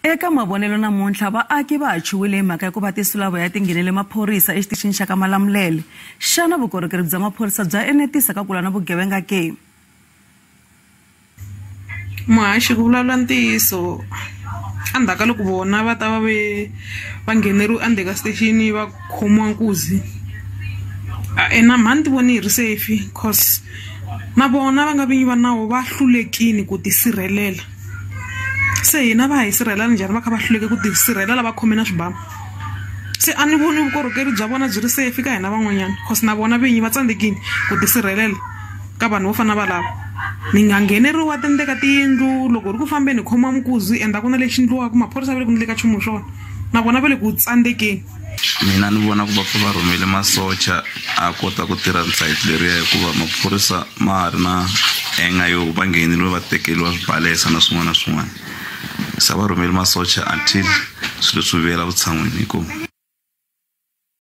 Eka mavonelo namuntlha, vaaki va ha chuhile hi mhaka ya ku va tinsulavoya ti nghenele maphorisa exitichini xa ka Malamulele. Xana vukorhokeri bya maphorisa bya enetisa ka ku lwa na vugevenga ke? Muhaxi ku vulavula ntiyiso endzhaku ka loko vona va ta va ve va ngheneriwe endzeni ka station va khomiwa nkuzi na mhani ni ti voni hi ri safe cause na vona va nga vinyi va nawu va hlulekile ku tisirhelela se hina va hi sirhelela njhani va kha va hluleke ku tisirhelela va khome na swibamu se a ni voni vukorhokeri bya vona byi ri safe ka hina van'wanyana cause na vona vinyi va tsandzekile ku tisirhelela ka vanhu vo fana na valava ni nga ngheneriwa tende ka tiyindlu loko ri ku fambeni hi khomiwa mikuzi ende a ku na lexi endliwaka maphorisa va le ku ndleni ka nchumu hi swona na vona va le ku tsandzekeni. Mina ni vona ku va pfa va rhumele masocha a kota ku tirha sayiti leriya hikuva maphorisa ma ha ri na anger yo va ngheneriwe va tekeriwa swibalesa na swin'wana na swin'wana se a va rhumeli masocha until swilo swi vuyela vutshan'wini inkomu.